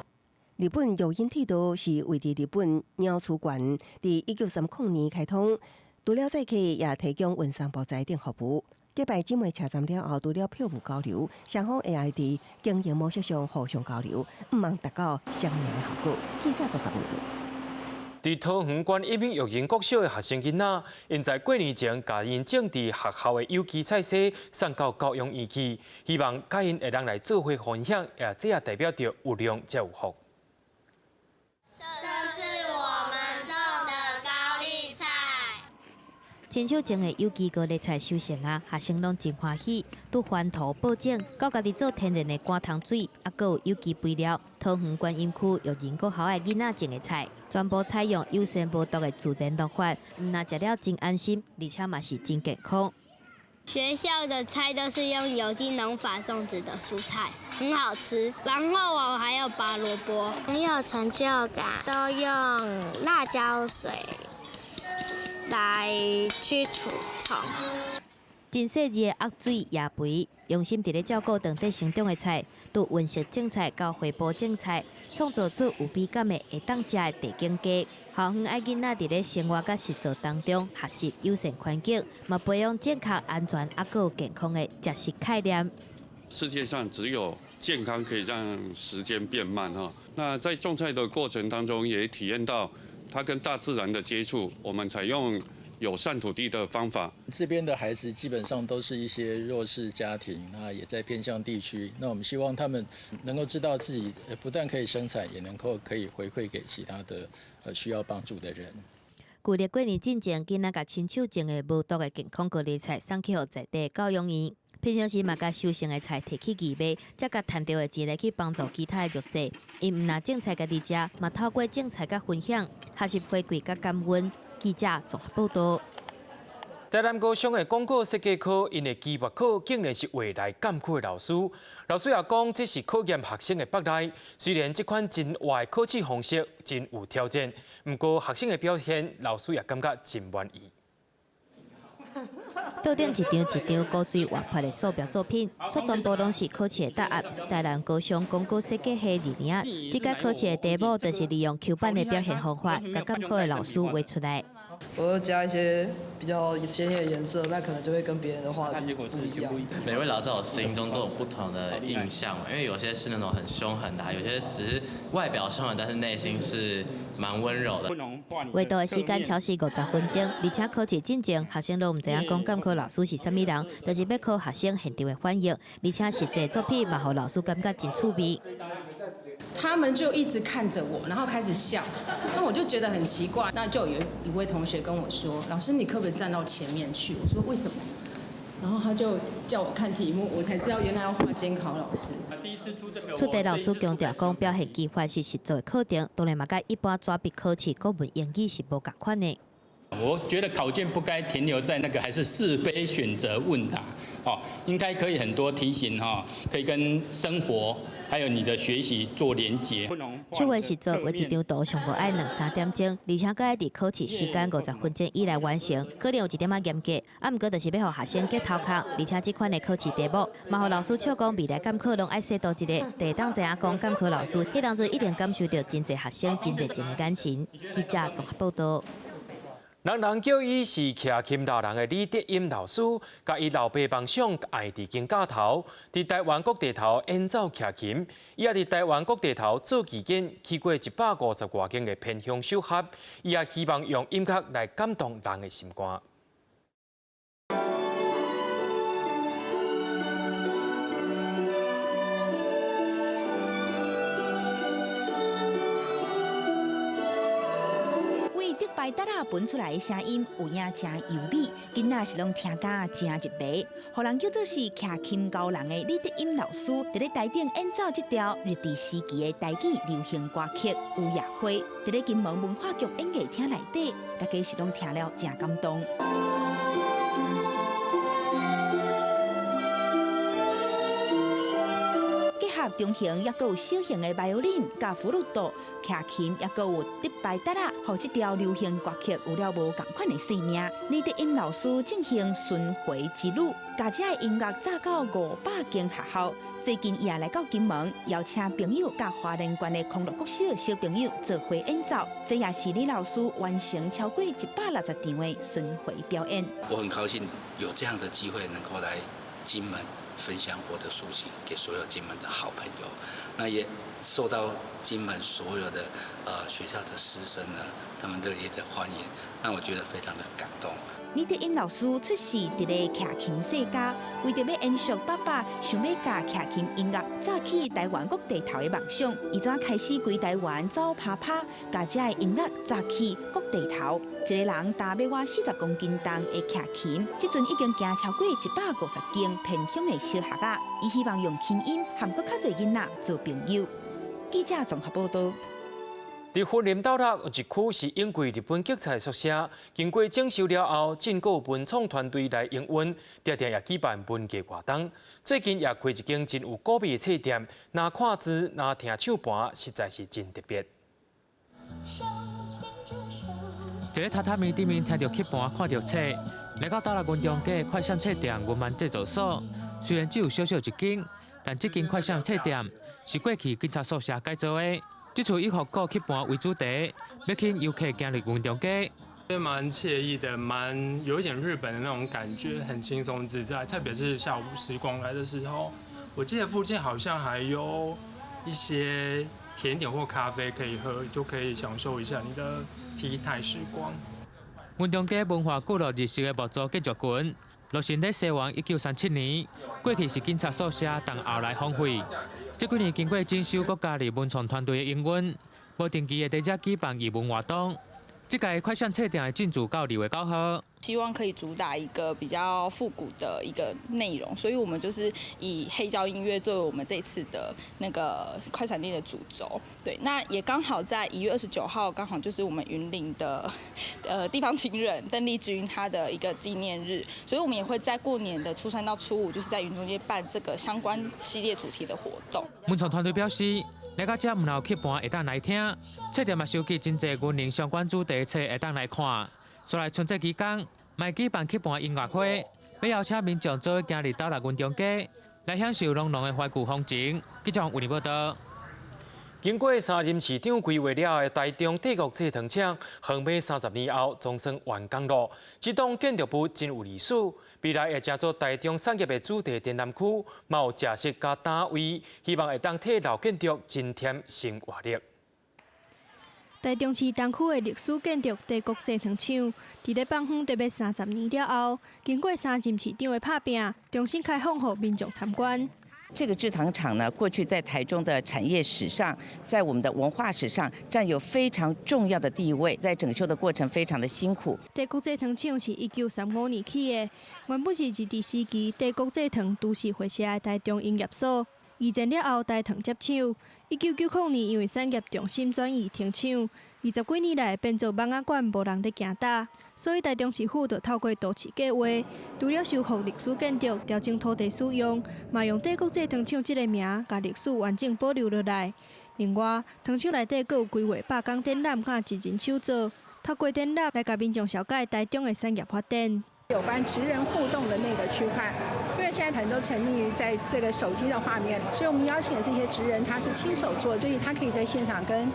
日本玉音鐵道是位佇日本鳥取縣，佇1930年開通，除了載客，也提供運送木材等服務。結拜姊妹車站了後，除了票務交流，雙方會愛佇經營模式上互相交流，向望達到雙贏的效果。記者綜合報導。佇桃園觀音育仁國小的學生囡仔，𪜶在過年前共𪜶種佇學校的有機菜薹送到教養院去，希望佮𪜶會當來做伙分享，也這也代表著有量才有福。這是我們種的高麗菜。親手種的有機高麗菜收成啊，學生攏真歡喜。拄翻土播種，到家己做天然的乾桶水，猶閣有有機肥料。桃園觀音區育仁國校的囡仔種的菜，全部採用有砷無毒的自然農法，毋但食了真安心，而且嘛是真健康。學校的菜都是用有機農法種植的蔬菜，很好吃。然後我還有拔蘿蔔，很有成就感。都用辣椒水來驅除蟲。真細緻的壓水壓肥，用心佇咧照顧當地成長的菜，對溫室種菜到回埔種菜，創造出有美感的會當食的地景雞。校方愛囡仔佇咧生活佮實作當中學習友善環境，嘛培養正確、安全猶閣有健康的食食概念。世界上只有健康可以讓時間變慢哈。那在種菜的過程當中，也體驗到它跟大自然的接觸。我們採用友善土地的方法。這邊的孩子基本上都是一些弱勢家庭，那也在偏鄉地區。那我們希望他們能夠知道自己不但可以生產，也能夠可以回饋給其他的需要幫助的人。舊曆過年進前，囡仔共親手種的無毒的健康高麗菜送去予在地教養院。平常時嘛，共收成的菜提去義賣，才共趁著的錢來去幫助其他的弱勢。𪜶毋但種菜家己食，嘛透過種菜佮分享，學習回饋佮感恩。記者綜合報導。台南高中的廣告設計科，𪜶的期末考竟然是畫來監考的老師。老師也講，這是考驗學生的腹內。雖然這款真活的考試方式真有挑戰，毋過學生的表現，老師也感覺真滿意。桌頂一張一張古錐活潑的素描作品，煞全部攏是考試的答案。台南高中廣告設計系二年級，這屆考試的題目就是利用 Q 版的表現方法，共監考的老師畫出來。我會加一些比較鮮豔的顏色，那可能就會跟別人的畫不一樣。每位老師在我心中都有不同的印象嘛，因為有些是那種很兇狠的，有些只是外表兇狠，但是內心是蠻溫柔的。畫圖的時間超時50分鐘，而且考試進前，學生攏毋知影講監考老師是啥物人，就是欲考學生現場的反應，而且實際作品嘛，予老師感覺真趣味。他們就一直看着我，然後開始笑，那我就覺得很奇怪。那就有一位同學跟我說：“老師，你可不可以站到前面去？”我說：“為什麼？”然後他就叫我看題目，我才知道原來要畫監考老師。出題老師強調講，表現技法是實作的課程，當然嘛，佮一般紙筆考試國文、英語是無仝款的。我覺得考卷不該停留在那個還是是非選擇問答，哦，應該可以很多題型哈，可以跟生活還有你的學習做連結。手畫實作畫一張圖上無愛兩三點鐘，而且閣愛佇考試時間50分鐘以內完成，可能有一點仔嚴格。啊，毋過就是欲予學生激頭殼，而且這款的考試題目，嘛予老師笑講未來監考攏愛踅多一个，會當知影講監考老師，彼當陣一定感受著真濟學生真熱情的眼神。記者綜合報導。人人叫伊是徛琴老人的李德音老師，共伊老爸夢想愛佇肩胛頭，佇台灣國地頭演奏徛琴。伊也佇台灣國地頭做期間，去過150外間的偏鄉小學，伊也希望用音樂來感動人的心肝。排笛仔分出來的聲音有影誠優美，囡仔是攏聽甲誠入迷，予人叫做是徛琴教人的李德音老師，佇咧台頂演奏這條日治時期的台語流行歌曲《雨夜花》，佇咧金門文化局演藝廳內底，大家是攏聽了誠感動。結合中型抑閣有小型的 violin 佮弗魯托、徛琴，抑閣有竹排笛仔，予這條流行歌曲有了無仝款的生命。李德音老師進行巡迴之旅，共這个音樂載到500間學校。最近伊也來到金門，邀請朋友佮花蓮縣的康樂國小小朋友做伙演奏。這也是李老師完成超過160場的巡迴表演。我很高興有這樣的機會能夠來金門分享我的豎琴給所有金門的好朋友，那也受到金門所有的學校的師生呢，他們熱烈的歡迎，讓我覺得非常的感動。李德音老師出世佇咧徛琴世家，為著欲延續爸爸想欲共徛琴音樂載去台灣各地頭的夢想，伊怎開始規台灣走趴趴，共這个音樂載去各地頭。一个人擔欲倚40公斤重的徛琴，這陣已經行超過150間偏鄉的小學仔。伊希望用琴音和閣較濟囡仔做朋友。記者綜合報導。佇雲林斗六有一區是永貴日本警察宿舍，經過整修了後，進閣有文創團隊來營運，定定也舉辦文藝活動。最近也開一間真有古味的冊店，若看字，若聽唱盤，實在是真特別。佇咧榻榻米頂面聽著曲盤，看著冊，來到斗六雲中街快閃冊店文漫製作所，雖然只有小小一間，但這間快閃冊店是過去警察宿舍改造的。這次以復古曲盤為主題，欲吸引遊客行入雲中街。蠻愜意的，蠻有一點日本的那種感覺，很輕鬆自在。特別是下午時光來的時候，我記得附近好像還有一些甜點或咖啡可以喝，就可以享受一下你的 tea time 時光。雲中街文化聚落日式的木造建築群，落成佇西元1937年，過去是警察宿舍，但後來荒廢。這幾年經過整修，閣加入文創團隊的營運，無定期會佇遮舉辦藝文活動。這屆快閃冊店會進駐到2月9號。希望可以主打一個比較復古的一個內容，所以我們就是以黑膠音樂作為我們這次的那個快閃店的主軸。對，那也剛好在1月29號，剛好就是我們雲林的地方情人鄧麗君她的一個紀念日，所以我們也會在過年的初三到初五，就是在雲中街辦這個相關系列主題的活動。文創團隊表示，來到遮毋但有曲盤會當來聽，冊店嘛收集真濟雲林相關主題冊會當來看。煞來春節期間，嘛會舉辦曲盤音樂會，欲邀請民眾做伙行入斗六雲中街，來享受濃濃的懷舊風情。記者為您報導。經過三任市長規劃了後的台中帝國製糖廠，荒廢30年後總算完工囉。這棟建築物真有歷史，未來會成做台中產業的主題展覽區，嘛有食肆佮單位，希望會當替老建築增添新活力。台中市東區的歷史建築帝國製糖廠，佇咧放荒得欲30年了後，經過三任市長的拍拚，重新開放予民眾參觀。這個製糖廠呢，過去在台中的產業史上，在我們的文化史上佔有非常重要的地位。在整修的過程非常的辛苦。帝國製糖廠是1935年起的，原本是日治時期帝國製糖株式會社的台中營業所。二戰了後，台糖接手。1990年，因為產業重心轉移停廠，20幾年來變做蠓仔館，無人咧行搭，所以台中市府就透過都市計畫，除了修復歷史建築、調整土地使用，嘛用帝國製糖廠這个名，共歷史完整保留落來。另外，糖廠內底閣有規劃百工展覽佮職人手作，透過展覽來共民眾紹介台中的產業發展。有關職人互動的那個區塊，因為現在很多沉溺於在這個手機的畫面，所以我們邀請的這些職人，他是親手做，所以他可以在現場跟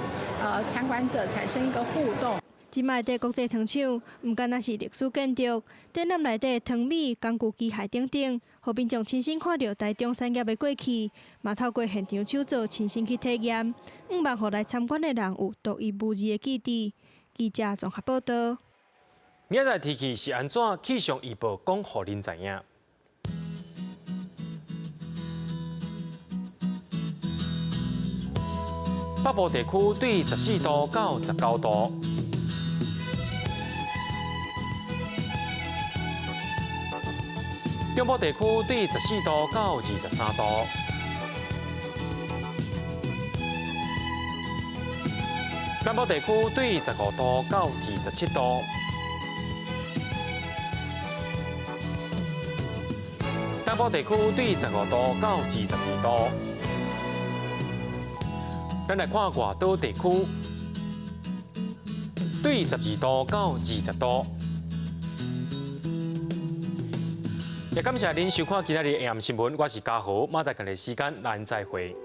參觀者產生一個互動。這擺帝國製糖廠，毋干焦是歷史建築，展覽內底糖米、工具、機械等等，予民眾親身看著台中產業的過去，嘛透過現場手作親身去體驗，向望予來參觀的人有獨一無二的記憶。記者綜合報導。明仔載天氣是按怎？氣象預報講予恁知影。北部地區對14度到19度，中部地區對14度到23度。南部地區對15度到27度。東部地區對15度到22度。咱來看外島地區，對12度到20度。也感謝您收看今仔日的 AM 新聞，我是嘉豪，明仔載仝个時間咱再會。